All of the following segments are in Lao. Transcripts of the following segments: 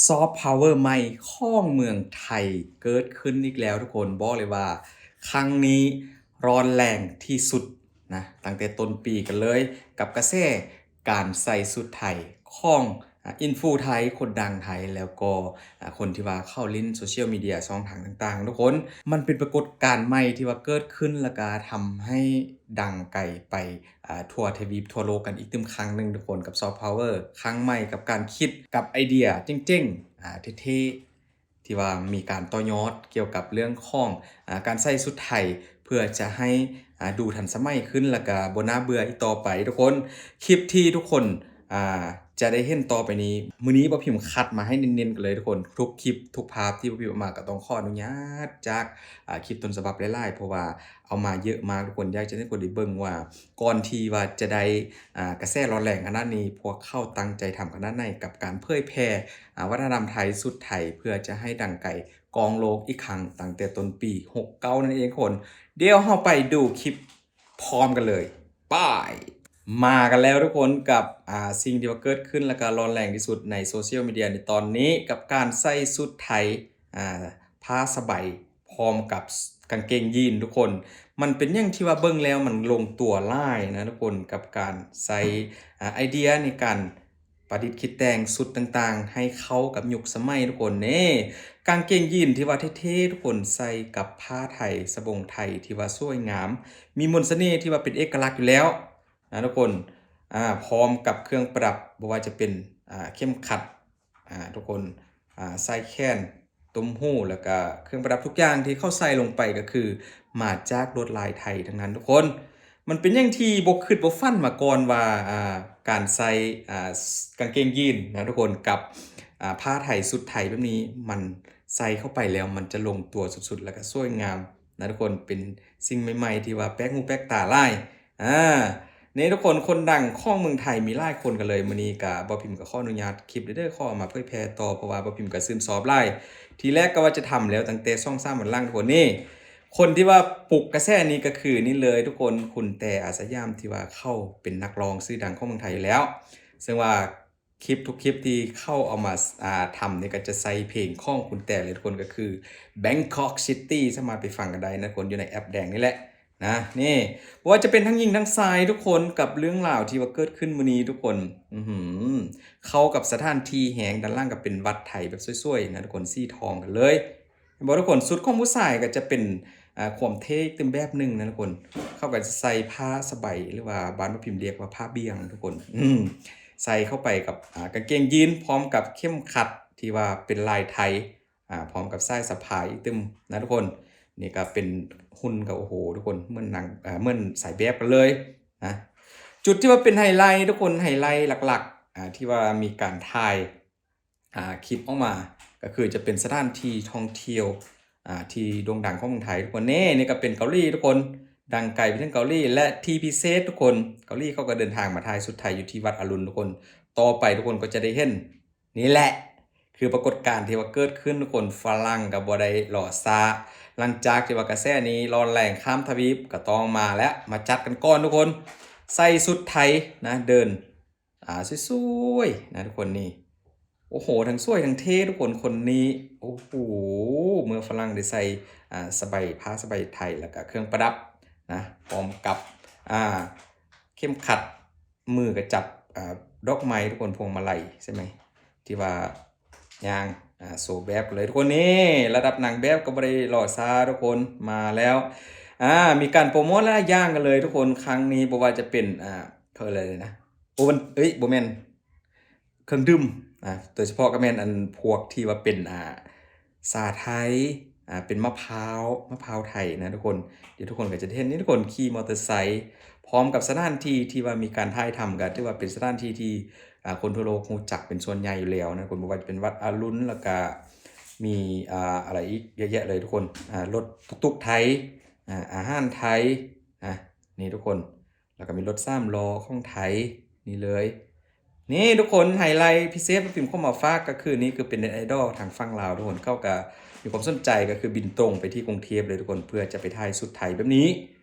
Soft Power ໃໝ່ຂອງເມືອງໄທເກີດຂຶ້ນອີກແລ້ວທຸກຄົນ. ບອກເລີຍວ່າຄັ້ງນີ້ຮ້ອນແຮງທີ່ສຸດນະ ຕັ້ງແຕ່ຕົ້ນປີກັນເລີຍ ກັບກະແສການໃສ່ຊຸດໄທຂອງ ອາ ອິນຟູໄທ ຄົນດັງໄທ ແລ້ວກໍ ອາ ຄົນທີ່ວ່າເຂົ້າຫຼິ້ນໂຊຊຽວມີເດຍ ຊ່ອງທາງຕ່າງໆ ທຸກຄົນ. ມັນເປັນປາກົດການໃໝ່ທີ່ວ່າເກີດຂຶ້ນ ແລ້ວກະທຳໃຫ້ດັງໄກໄປ ອາ ທົ່ວທະວີບທົ່ວໂລກກັນອີກຕື່ມຄັ້ງໜຶ່ງທຸກຄົນ ກັບ Soft Power ຄັ້ງໃໝ່ ກັບການຄິດ ກັບໄອເດຍເຈັງໆ ອາ ເທ່ໆ ທີ່ວ່າມີການຕໍ່ຍອດກ່ຽວກັບເລື່ອງຂອງ ອາ ການໃສ່ຊຸດໄທ ເພື່ອຈະໃຫ້ ອາ ດູທັນສະໄໝຂຶ້ນ ແລ້ວກະບໍ່ໜ້າເບື່ອອີກຕໍ່ໄປທຸກຄົນ. ຄລິບທີ່ທຸກຄົນ ອາ ຈະໄດ້ເຫັນຕໍ່ໄປນີ້ ມື້ນີ້ບ່າວພິມຄັດມາໃຫ້ເນັ້ນໆ ກັນເລີຍທຸກຄົນ. ທຸກຄລິບ ທຸກພາບທີ່ບ່າວພິມເອົາມາ ກໍຕ້ອງຂໍອະນຸຍາດຈາກ ອາ ຄລິບຕົ້ນສະບັບຫຼາຍໆ ເພາະວ່າເອົາມາເຍອະມາກທຸກຄົນ. ຢາກຈະໃຫ້ທຸກຄົນໄດ້ເບິ່ງວ່າ ກ່ອນທີ່ວ່າຈະໄດ້ ອາ ກະແສຮ້ອນແຮງຂະໜາດນີ້ ພວກເຂົາຕັ້ງໃຈທຳຂະໜາດໃດ ກັບການເຜີຍແຜ່ ອາ ວັດທະນະທຳໄທ ຊຸດໄທ ເພື່ອຈະໃຫ້ດັງໄກກ້ອງໂລກອີກຄັ້ງ ຕັ້ງແຕ່ຕົ້ນປີຫົກເກົ້ານັ້ນເອງທຸກຄົນ. ດຽວເຮົາໄປດູຄລິບ ພ້ອມກັນເລີຍ ໄປ. ມາກັນແລ້ວທຸກຄົນ ກັບ ອາ ສິ່ງທີ່ວ່າເກີດຂຶ້ນ ແລ້ວກໍຮ້ອນແຮງທີ່ສຸດໃນໂຊຊຽວມີເດຍໃນຕອນນີ້ ກັບການໃສ່ຊຸດໄທ ອາ ຜ້າສະໄບ ພ້ອມກັບກາງເກງຢີນທຸກຄົນ. ມັນເປັນຫຍັງທີ່ວ່າເບິ່ງແລ້ວມັນລົງຕົວຫຼາຍນະທຸກຄົນ ກັບການໃສ່ ອາ ໄອເດຍໃນການ ປະດິດຄິດແຕ່ງຊຸດຕ່າງໆ ໃຫ້ເຂົ້າກັບຍຸກສະໄໝທຸກຄົນ. ເນ່ ກາງເກງຢີນທີ່ວ່າເທ່ໆ ທຸກຄົນ ໃສ່ກັບຜ້າໄທ ສະບົງໄທທີ່ວ່າສວຍງາມ ມີມົນສະເໜ່ທີ່ວ່າເປັນເອກະລັກຢູ່ແລ້ວນະທຸກຄົນ. ອາ ພ້ອມກັບເຄື່ອງປະດັບ ບໍ່ວ່າຈະເປັນ ອາ ເຂັມຂັດ ອາ ທຸກຄົນ ອາ ສາຍແຂນ ຕຸ້ມຫູ ແລ້ວກະເຄື່ອງປະດັບທຸກຢ່າງທີ່ເຂົາໃສ່ລົງໄປ ກໍຄືມາຈາກລວດລາຍໄທທັງນັ້ນທຸກຄົນ. ມັນເປັນຫຍັງທີ່ບໍ່ຄິດບໍ່ຝັນມາກ່ອນວ່າ ອາ ການໃສ່ ອາ ກາງເກງຢີນນະທຸກຄົນ ກັບ ອາ ຜ້າໄທ ຊຸດໄທແບບນີ້ ມັນໃສ່ເຂົ້າໄປແລ້ວມັນຈະລົງຕົວສຸດໆ ແລ້ວກະສວຍງາມນະທຸກຄົນ. ເປັນສິ່ງໃໝ່ໆ ທີ່ວ່າແປກຫູແປກຕາຫຼາຍ. ອາ ນີ້ທຸກຄົນ ຄົນດັງຂອງເມືອງໄທມີຫຼາຍຄົນກັນເລີຍ. ມື້ນີ້ກະບ່າວພິມກະຂໍອະນຸຍາດຄລິບເດີ ຂໍເອົາມາເຜີຍແຜ່ຕໍ່ ເພາະວ່າບ່າວພິມກະຊື່ນຊອບຫຼາຍ. ທີແລກກະວ່າຈະທຳແລ້ວຕັ້ງແຕ່ສອງສາມວັນຫຼັງທຸກຄົນ. ນີ້ ຄົນທີ່ວ່າປຸກກະແສນີ້ກະຄືນີ້ເລີຍທຸກຄົນ ຄຸນແຕ່ ອາສະຢາມ ທີ່ວ່າເຂົາເປັນນັກຮ້ອງຊື່ດັງຂອງເມືອງໄທຢູ່ແລ້ວ ເຊິ່ງວ່າຄລິບທຸກຄລິບທີ່ເຂົາເອົາມາ ອາ ທຳນີ້ກະຈະໃສ່ເພງຂອງຄຸນແຕ່ເລີຍທຸກຄົນ ກະຄື Bangkok City. ສາມາດໄປຟັງກັນໄດ້ນະທຸກຄົນ ຢູ່ໃນແອັບແດງນີ້ແຫຼະ ນະ. ນີ້ ບໍ່ວ່າຈະເປັນທັງຍິງທັງຊາຍທຸກຄົນ ກັບເລື່ອງລາວທີ່ວ່າເກີດຂຶ້ນມື້ນີ້ທຸກຄົນ. ອືຫື ເຂົ້າກັບສະຖານທີ່ແຮງ. ດ້ານຫຼັງກະເປັນວັດໄທແບບສວຍໆ ນະທຸກຄົນ ສີທອງກັນເລີຍ ເຫັນບໍ່ທຸກຄົນ? ຊຸດຂອງຜູ້ຊາຍກະຈະເປັນ ອາ ຄວາມເທ່ອີກຕື່ມແບບໜຶ່ງນະທຸກຄົນ. ເຂົາກະຈະໃສ່ຜ້າສະໄບ ຫຼືວ່າບ້ານບ່າວພິມລຽກວ່າຜ້າບ່ຽງທຸກຄົນ ອື ໃສ່ເຂົ້າໄປກັບ ອາ ກາງເກງຢີນ ພ້ອມກັບເຂັມຂັດທີ່ວ່າເປັນລາຍໄທ ອາ ພ້ອມກັບສາຍສະພາຍອີກຕື່ມນະທຸກຄົນ. ນີ້ກະເປັນຫຸ່ນກະ ໂອ້ໂຫ ທຸກຄົນ ເໝືອນນາງ ເໝືອນສາຍແບບກັນເລີຍນະ. ຈຸດທີ່ວ່າເປັນໄຮໄລທຸກຄົນ ໄຮໄລຫຼັກໆ ອາ ທີ່ວ່າມີການຖ່າຍ ອາ ຄລິບອອກມາ ກະຄືຈະເປັນສະຖານທີ່ທ່ອງທ່ຽວ ອາ ທີ່ໂດ່ງດັງຂອງເມືອງໄທທຸກຄົນ. ເນ່ ນີ້ກະເປັນເກົາຫຼີທຸກຄົນ ດັງໄກໄປເຖິງເກົາຫຼີ ແລະທີ່ພິເສດທຸກຄົນ ເກົາຫຼີເຂົາກະເດີນທາງມາຖ່າຍຊຸດໄທຢູ່ທີ່ວັດອະລຸນທຸກຄົນ. ຕໍ່ໄປທຸກຄົນກະຈະໄດ້ເຫັນ ນີ້ແຫຼະ ຄືປາກົດການທີ່ວ່າເກີດຂຶ້ນທຸກຄົນ. ຝຣັ່ງກະບໍ່ໄດ້ລໍຊ້າ ຫຼັງຈາກທີ່ວ່າກະແສນີ້ຮ້ອນແຮງຂ້າມທະວີບ ກະຕ້ອງມາແລ້ວ ມາຈັດກັນກ່ອນທຸກຄົນ. ໃສ່ຊຸດໄທນະ ເດີນ ອາ ສວຍໆ ນະທຸກຄົນ. ນີ້ ໂອ້ໂຫ ທັງສວຍທັງເທ່ທຸກຄົນ ຄົນນີ້. ໂອ້ໂຫ ເມື່ອຝຣັ່ງໄດ້ໃສ່ ອາ ສະໄບ ຜ້າສະໄບໄທ ແລ້ວກະເຄື່ອງປະດັບນະ ພ້ອມກັບ ອາ ເຂັມຂັດ ມືກະຈັບ ອາ ດອກໄມ້ທຸກຄົນ ພວງມາໄລໃຊ່ໄໝ ທີ່ວ່າຍ່າງ ອາ ໂຊແບບເລີຍທຸກຄົນ. ນີ້ ລະດັບນາງແບບກະບໍ່ໄດ້ລໍຊ້າທຸກຄົນ ມາແລ້ວ. ອາ ມີການໂປຣໂມດຫຼາຍຢ່າງກັນເລີຍທຸກຄົນ ຄັ້ງນີ້ ບໍ່ວ່າຈະເປັນ ອາ ເຂົາເອີ້ນຫຍັງນະ ໂອວັນ ເອີຍ ບໍ່ແມ່ນ ເຄື່ອງດື່ມ ອາ ໂດຍສະເພາະກະແມ່ນອັນພວກທີ່ວ່າເປັນ ອາ ຊາໄທ ອາ ເປັນມະພ້າວ ມະພ້າວໄທນະທຸກຄົນ. ດຽວທຸກຄົນກະຈະໄດ້ເຫັນ ນີ້ທຸກຄົນ ຂີ່ມໍເຕີໄຊ ພ້ອມກັບສະຖານທີ່ທີ່ວ່າມີການຖ່າຍທຳ ກະຖືວ່າເປັນສະຖານທີ່ທີ່ ອາ ຄົນທົ່ວໂລກຮູ້ຈັກເປັນສ່ວນໃຫຍ່ຢູ່ແລ້ວນະທຸກຄົນ. ບໍ່ວ່າຈະເປັນວັດອະລຸນ ແລ້ວກະມີ ອາ ອະໄລອີກເຍອະແຍະເລີຍທຸກຄົນ ອາ ລົດຕຸກໆໄທ ອາ ອາຫານໄທ ອາ ນີ້ທຸກຄົນ. ແລ້ວກະມີລົດສາມລໍ້ຂອງໄທນີ້ເລີຍ. ນີ້ທຸກຄົນ ໄຮໄລພິເສດທີ່ພິມເອົາມາຝາກກະຄື ນີ້ຄືເປັນເນັດໄອດອລທາງຝັ່ງລາວທຸກຄົນ ເຂົາກະມີຄວາມສົນໃຈ ກະຄືບິນຕົງໄປທີ່ກຸງເທບເລີຍທຸກຄົນ ເພື່ອຈະໄປຖ່າຍຊຸດໄທແບບນີ້.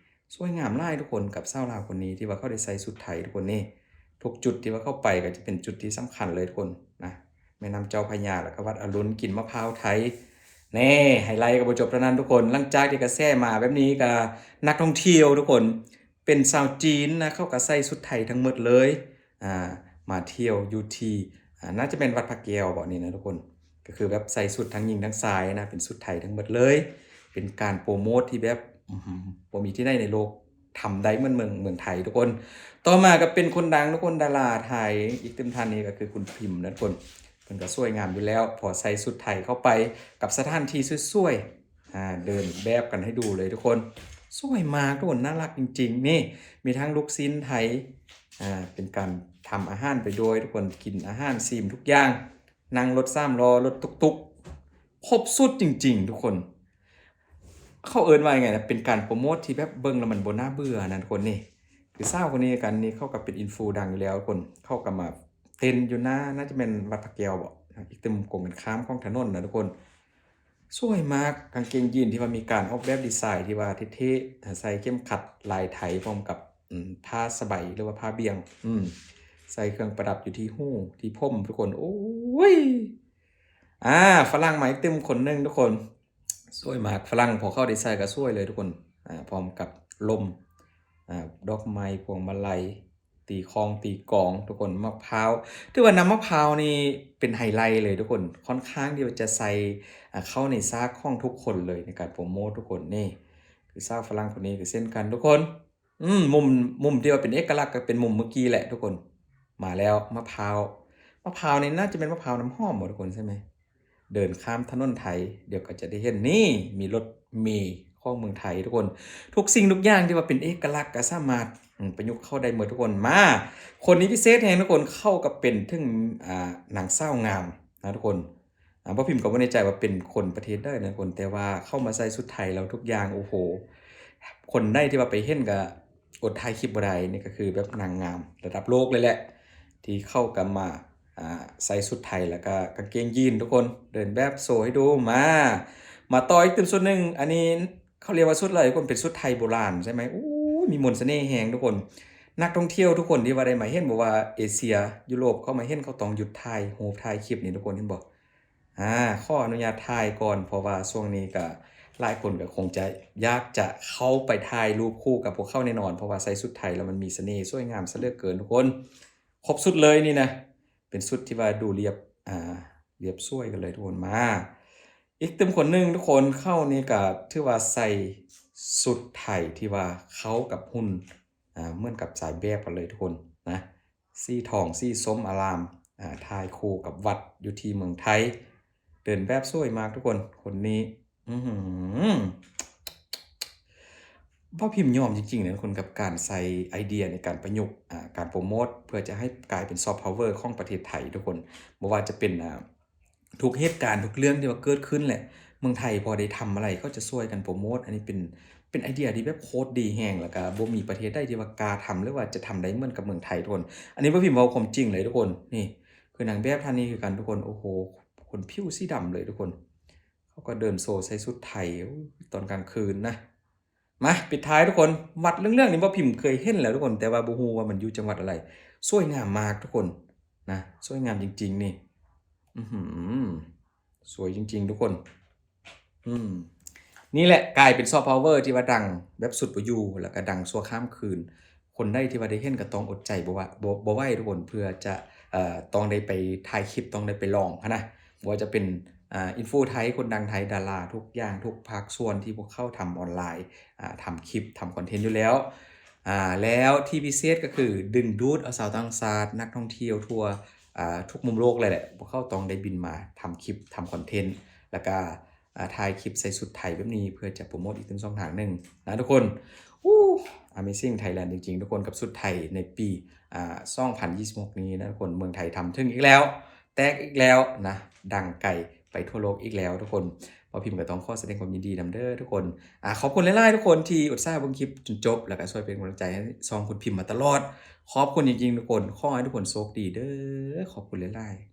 ສວຍງາມຫຼາຍທຸກຄົນ ກັບສາວລາວຄົນນີ້ທີ່ວ່າເຂົາໄດ້ໃສ່ຊຸດໄທທຸກຄົນ. ນີ້ ທຸກຈຸດທີ່ວ່າເຂົ້າໄປກະຈະເປັນຈຸດທີ່ສຳຄັນເລີຍທຸກຄົນນະ. ມ່ນ້ຳເຈົ້າພະຍາ ແລ້ວກໍວັດອະລຸນ ກິນມະພ້າວໄທ. ແນ່ ໄຮໄລກໍບໍ່ຈົບເທົ່ານັ້ນທຸກຄົນ, ຫຼັງຈາກທີ່ກະແສມາແບບນີ້ ກໍນັກທ່ອງທ່ຽວທຸກຄົນ ເປັນຊາວຈີນນະ ເຂົາກໍໃສ່ຊຸດໄທທັງໝົດເລີຍ ອ່າ ມາທ່ຽວຢູ່ທີ່ ອ່າ ໜ້າຈະແມ່ນວັດພະແກ້ວບໍນີ້ນະທຸກຄົນ. ກໍຄືແບບໃສ່ຊຸດທັງຍິງທັງຊາຍນະ ເປັນຊຸດໄທທັງໝົດເລີຍ. ເປັນການໂປຣໂມດທີ່ແບບ ອືຫື ບໍ່ມີທີ່ໃດໃນໂລກທຳໄດ້ເໝືອນເມືອງ ເມືອງໄທທຸກຄົນ. ຕໍ່ມາກໍເປັນຄົນດັງທຸກຄົນ ດາລາໄທ ອີກຕື່ມທ່ານນີ້ກໍຄືຄຸນພິມນະທຸກຄົນ. ເພິ່ນກໍສວຍງາມຢູ່ແລ້ວ ພໍໃສ່ຊຸດໄທເຂົ້າໄປກັບສະຖານທີ່ສວຍໆ ອ່າ ເດີນແບບກັນໃຫ້ດູເລີຍທຸກຄົນ. ສວຍມາກທຸກຄົນ ໜ້າລັກຈິງໆ. ນີ້ ມີທັງລູກຊີ້ນໄທ ອ່າ ເປັນການທຳອາຫານໄປດ້ວຍທຸກຄົນ, ກິນອາຫານ ຊີມທຸກຢ່າງ, ນັ່ງລົດສາມລໍ້ ລົດຕຸກໆ ຄົບຊຸດຈິງໆທຸກຄົນ. ເຂົາເອີ້ນວ່າຫຍັງນະ ເປັນການໂປຣໂມດທີ່ແບບເບິ່ງແລ້ວມັນບໍ່ໜ້າເບື່ອນະທຸກຄົນ. ນີ້ຄືສາວຄົນນີ້ກັນ ນີ້ເຂົາກໍເປັນອິນຟູດັງຢູ່ແລ້ວທຸກຄົນ. ເຂົາກໍມາເຕັ້ນຢູ່ໜ້າ ໜ້າຈະແມ່ນວັດພະແກ້ວບໍ ອີກຕຶ້ມກົງກັນຂ້າມຂອງຖະໜົນນະທຸກຄົນ. ສວຍມາກ ກາງເກງຢີນທີ່ວ່າມີການອອກແບບດີໄຊທີ່ວ່າເທ່ໆ ໃສ່ເຂັມຂັດລາຍໄທ ພ້ອມກັບ ອືມ ຜ້າສະໄບ ຫຼືວ່າຜ້າບ່ຽງ ອືມ ໃສ່ເຄື່ອງປະດັບຢູ່ທີ່ຫູທີ່ຜົມທຸກຄົນ. ໂອ້ຍ ອ່າ ຝຣັ່ງມາອີກຕຶ້ມຄົນໜຶ່ງທຸກຄົນ. ສວຍມາກ ຝຣັ່ງ ພໍເຂົາໄດ້ໃສ່ກໍສວຍເລີຍທຸກຄົນ. ອ່າ ພ້ອມກັບລົມ ອ່າ ດອກໄມ້ ພວງມາໄລ ຕີຄ້ອງຕີກອງທຸກຄົນ. ມະພ້າວ ຖືວ່ານ້ຳມະພ້າວນີ້ເປັນໄຮໄລເລີຍທຸກຄົນ, ຄ່ອນຂ້າງທີ່ວ່າຈະໃສ່ ອ່າ ເຂົ້າໃນສາກຂອງທຸກຄົນເລີຍ ໃນການໂປຣໂມດທຸກຄົນ. ນີ້ຄືສາວຝຣັ່ງຄົນນີ້ກໍເຊັ່ນກັນທຸກຄົນ. ອືມ ມຸມ ມຸມທີ່ວ່າເປັນເອກະລັກກໍເປັນມຸມເມື່ອກີ້ແຫຼະທຸກຄົນ. ມາແລ້ວ ມະພ້າວ ມະພ້າວນີ້ໜ້າຈະແມ່ນມະພ້າວນ້ຳຫອມບໍທຸກຄົນ ໃຊ່ໄໝ? ເດີນຂ້າມຖະໜົນໄທ ດຽວກໍຈະໄດ້ເຫັນ. ນີ້ ມີລົດເມຂອງເມືອງໄທທຸກຄົນ. ທຸກສິ່ງທຸກຢ່າງທີ່ວ່າເປັນເອກະລັກກໍສາມາດ ອືມ ປະຍຸກເຂົ້າໄດ້ໝົດທຸກຄົນ. ມາ ຄົນນີ້ພິເສດແຮງທຸກຄົນ, ເຂົາກໍເປັນເຖິງ ອ່າ ນາງສາວງາມນະທຸກຄົນ. ອ່າ ບໍ່ພິມກໍບໍ່ແນ່ໃຈວ່າເປັນຄົນປະເທດໃດນະທຸກຄົນ, ແຕ່ວ່າເຂົ້າມາໃສ່ຊຸດໄທແລ້ວທຸກຢ່າງ ໂອ້ໂຫ ຄົນໃດທີ່ວ່າໄປເຫັນກໍອົດຖ່າຍຄລິບບໍ່ໄດ້. ນີ້ກໍຄືແບບນາງງາມລະດັບໂລກເລີຍແຫຼະ ທີ່ເຂົາກໍມາ ອ່າ ໃສ່ຊຸດໄທ ແລ້ວກໍກາງເກງຢີນທຸກຄົນ, ເດີນແບບໂຊໃຫ້ດູ. ມາ ມາຕໍ່ອີກຕື່ມຊຸດໜຶ່ງ. ອັນນີ້ເຂົາລຽກວ່າຊຸດອະໄລທຸກຄົນ? ເປັນຊຸດໄທໂບລານໃຊ່ໄໝ? ໂອ້ຍ ມີມົນສະເໜ່ແຮງທຸກຄົນ. ນັກທ່ອງທ່ຽວທຸກຄົນທີ່ວ່າໄດ້ມາເຫັນ ບໍ່ວ່າເອເຊຍ ຢູໂຣບ ເຂົ້າມາເຫັນ ເຂົາຕ້ອງຢຸດຖ່າຍຮູບຖ່າຍຄລິບນີ້ທຸກຄົນ ເຫັນບໍ່? ອ່າ ຂໍອະນຸຍາດຖ່າຍກ່ອນ ເພາະວ່າຊ່ວງນີ້ກະຫຼາຍຄົນກະຄົງຈະຢາກຈະເຂົ້າໄປຖ່າຍຮູບຄູ່ກັບພວກເຂົາແນ່ນອນ ເພາະວ່າໃສ່ຊຸດໄທແລ້ວມັນມີສະເໜ່ສວຍງາມຊະເຫຼືອເກີນທຸກຄົນ. ຄົບຊຸດເລີຍນີ້ນະ ເປັນຊຸດທີ່ວ່າດູລຽບ ອ່າ ລຽບສວຍກັນເລີຍທຸກຄົນ. ມາ ອີກຕື່ມຄົນໜຶ່ງທຸກຄົນ, ເຂົານີ້ກະຖືວ່າໃສ່ຊຸດໄທທີ່ວ່າເຂົ້າກັບຫຸ່ນ ອ່າ ເໝືອນກັບຊາຍແບບກັນເລີຍທຸກຄົນນະ. ສີທອງສີສົ້ມອາລາມ ອ່າ ຖ່າຍຄູ່ກັບວັດຢູ່ທີ່ເມືອງໄທ. ເດີນແບບສວຍມາກທຸກຄົນ ຄົນນີ້. ອືຫື ເວົ້າພິມຍອມຈິງໆເນາະທຸກຄົນ ກັບການໃຊ້ໄອເດຍໃນການປະຍຸກ ອ່າ ການໂປຣໂມດ ເພື່ອຈະໃຫ້ກາຍເປັນຊອບພາວເວີຂອງປະເທດໄທທຸກຄົນ. ບໍ່ວ່າຈະເປັນ ອ່າ ທຸກເຫດການ ທຸກເລື່ອງທີ່ວ່າເກີດຂຶ້ນແຫຼະ ເມືອງໄທພໍໄດ້ທຳອະໄລ ເຂົາຈະຊ່ວຍກັນໂປຣໂມດ. ອັນນີ້ເປັນ ເປັນໄອເດຍທີ່ແບບໂຄດດີແຮງ ແລ້ວກະບໍ່ມີປະເທດໃດທີ່ວ່າກ້າທຳ ຫຼືວ່າຈະທຳໄດ້ເໝືອນກັບເມືອງໄທທຸກຄົນ. ອັນນີ້ບໍ່ພິມເວົ້າຄວາມຈິງເລີຍທຸກຄົນ. ນີ້ຄືນາງແບບທ່ານນີ້ຄືກັນທຸກຄົນ. ໂອ້ໂຫ ຄົນຜິວສີດຳເລີຍທຸກຄົນ. ເຂົາກໍເດີນໂຊໃສ່ຊຸດໄທ ໂອ້ ຕອນກາງຄືນນະ. ມາ ປິດທ້າຍທຸກຄົນ, ວັດເຫຼືອງໆນີ້ບໍ່ພິມເຄີຍເຫັນແລ້ວທຸກຄົນ ແຕ່ວ່າບໍ່ຮູ້ວ່າມັນຢູ່ຈັງຫວັດອະໄລ. ສວຍງາມມາກທຸກຄົນນະ ສວຍງາມຈິງໆນີ້. ອືຫື ສວຍຈິງໆທຸກຄົນ. ອືມ ນີ້ແຫຼະກາຍເປັນຊອບພາວເວີທີ່ວ່າດັງແບບຊຸດບໍ່ຢູ່ ແລ້ວກໍດັງຊົ່ວຂ້າມຄືນ. ຄົນໃດທີ່ວ່າໄດ້ເຫັນກໍຕ້ອງອົດໃຈບໍ່ວ່າ ບໍ່ ບໍ່ໄຫວທຸກຄົນ ເພື່ອຈະ ເອີ ຕ້ອງໄດ້ໄປຖ່າຍຄລິບ ຕ້ອງໄດ້ໄປລອງຫັ້ນນະ. ບໍ່ວ່າຈະເປັນ ອ່າ ອິນຟູໄທ ຄົນດັງໄທ ດາລາ ທຸກຢ່າງ ທຸກພາກສ່ວນທີ່ພວກເຂົາທຳອອນລາຍ ອ່າ ທຳຄລິບ ທຳຄອນເທັນຢູ່ແລ້ວ. ອ່າ ແລ້ວທີ່ພິເສດກໍຄືດຶງດູດເອົາຊາວຕ່າງຊາດ ນັກທ່ອງທ່ຽວທົ່ວ ອ່າ ທຸກມຸມໂລກເລີຍແຫຼະ. ພວກເຂົາຕ້ອງໄດ້ບິນມາທຳຄລິບ ທຳຄອນເທັນ ແລ້ວກະ ອ່າ ຖ່າຍຄລິບໃສ່ຊຸດໄທແບບນີ້ ເພື່ອຈະໂປຣໂມດອີກເປັນຊ່ອງທາງໜຶ່ງນະທຸກຄົນ. ອູ້ Amazing Thailand ຈິງໆ ທຸກຄົນ ກັບຊຸດໄທໃນປີ ອ່າ ສອງພັນຊາວຫົກນີ້ນະທຸກຄົນ. ເມືອງໄທທຳເຖິງອີກແລ້ວ ແຕກອີກແລ້ວນະ ດັງໄກໄປທົ່ວໂລກອີກແລ້ວທຸກຄົນ. ບ່າວພິມກໍຕ້ອງຂໍສະແດງຄວາມຍິນດີນຳເດີທຸກຄົນ. ອ່າ ຂອບຄຸນຫຼາຍໆທຸກຄົນທີ່ອຸດສາຫະເບິ່ງຄລິບຈົນຈົບ ແລ້ວກໍຊ່ວຍເປັນກຳລັງໃຈໃຫ້ຊ່ອງຄຸນພິມມາຕະຫຼອດ. ຂອບຄຸນຈິງໆທຸກຄົນ. ຂໍໃຫ້ທຸກຄົນໂຊກດີເດີ. ຂອບຄຸນຫຼາຍໆ.